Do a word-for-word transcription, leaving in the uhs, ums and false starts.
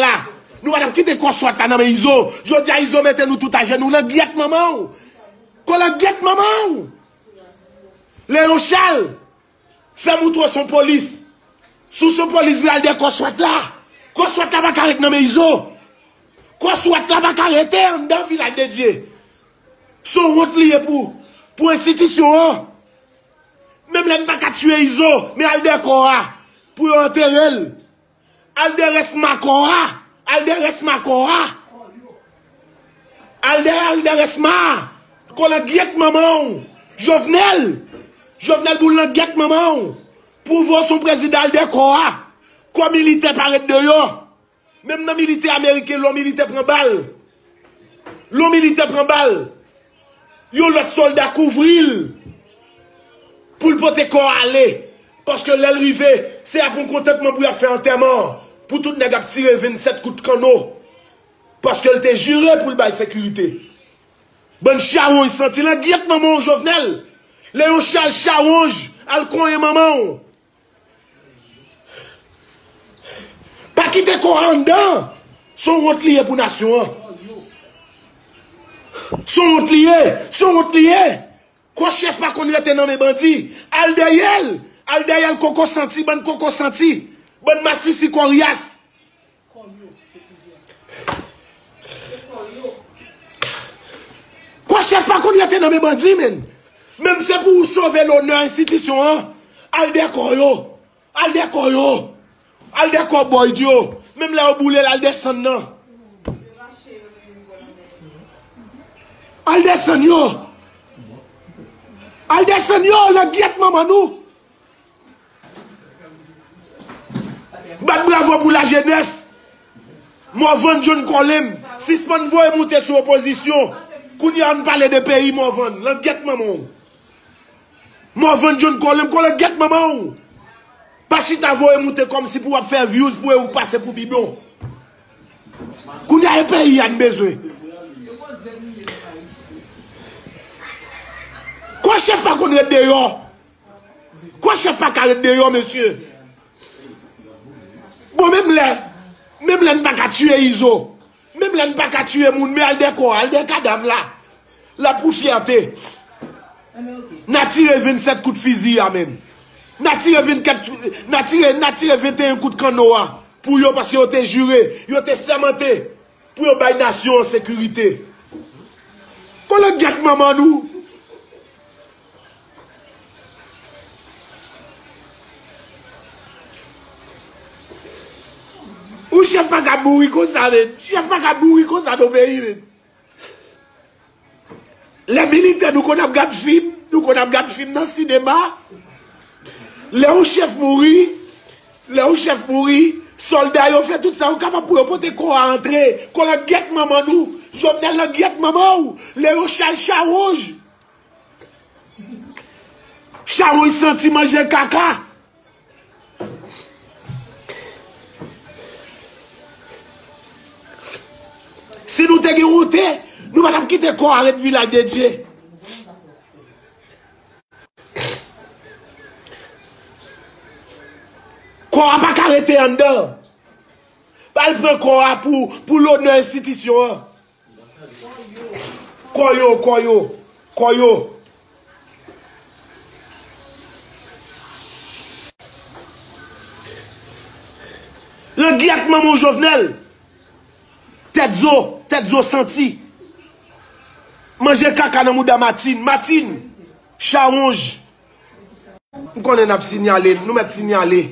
la. Nou pa t ap kite kò swat la nan men Izo. Jodi a Izo mete nou tout ajenou. Langyèt manman w. Kò langyèt manman w. Leyon Chal. Fè m montre w se yon polis. Si w se yon polis vre, al dèyè kò swat la. Kò swat la pa ka ret nan men Izo. Kò swat la pa ka rete anndan Vilaj de Dye. Se yon wont li ye pou, pou enstitisyon an. Menm lè n pa ka tiye Izo, men al dèyè kò a pou yo antere l. Al dèyè rès ma kò a. Al dèyè rès ma kò a. Al dèyè, al dèyè rès ma. Kò langyèt manman w. Jovenel. Jovenel boul langyèt manman w. Pou w vre w se yon prezidan al dèyè kò a. Kò militè pa ret deyò. Menm nan militè ameriken, lè yon militè pran bal. Lè yon militè pran bal. Yon lòt sòlda kouvri l. Pou l pote kò a ale. Paske lè l rive, se ap yon kontantman pou y ap fè antèman an. Pou tout nèg ap tire vennsèt kout kanno. Paske l te jire pou l bay sekirite. Bann chawonj santi langyèt manman w Jovenel. Leyon Chal chawonj al konyen manman w. Pa kite kò a anndan. Se yon wont li ye pou nasyon an. Se yon wont li ye. Se yon wont li ye. Kò chèf pa konn rete nan men bandi. Al dèyè l. Al dèyè l koko santi, bann koko santi. Bann masisi koryas. Kò chèf pa konn rete nan men bandi, menn. Menm se pou w sove lonè enstitisyon an, al dèyè kò yo. Al dèyè kò yo. Al dèyè kò Boyd yo. Menm lè yo boule l, al desann nan. Al desann yo. Al desann yo, langyèt manman nou. Bat bravo pou lajenès. Morvan John Colem, sispann voye moute sou opozisyon. Kounye a ann pale de peyi Morvan, langyèt manman w. Morvan John Colem, kò langyèt manman w. Pa chita voye moute kòmsi pou w ap fè views pou e ou pase pou bidon. Kounye a e peyi a n bezwen. Kò chèf pa konn ret deyò. Kò chèf pa ka ret deyò, mesye. Bon, menm lè, menm lè n pa ka tiye Izo, menm lè n pa ka tiye moun, men al dèyè kò a, al dèyè kadav la. La pou fyète. N a tire vennsèt kout fizi a menm. N a tire vennkèt, n a tire, n a tire venteyen kout kanno a pou yo, paske yo te jire, yo te sèmante. Pou yo bay nasyon an sekirite. Kò langyèt manman nou. Ou chèf pa ka mouri konsa, men. Chèf pa ka mouri konsa nan peyi, men. Lè militè, nou konn ap gad fim, nou konn ap gad fim nan sinema. Lè yon chèf mouri, lè yon chèf mouri, sòlda yo fè tout sa yo kapab pou yo pote kò a antre. Kò langyèt manman nou, Jovenel langyèt manman w, Leyon Chal chawonj. Chawonj santi manje kaka. Si nou te gen wonte, nou pa t ap kite kò a ret Vilaj de Dye. Kò a pa ka rete anndan. Pa al pran kò a pou, pou lonè enstitisyon an. Kò yo, kò yo, kò yo. Langyèt manman w Jovenel. Tèt zo, tèt zo santi. Manje kaka nan mouda Martine. Martine, chawonj. M konnen n ap sinyale, nou mèt sinyale.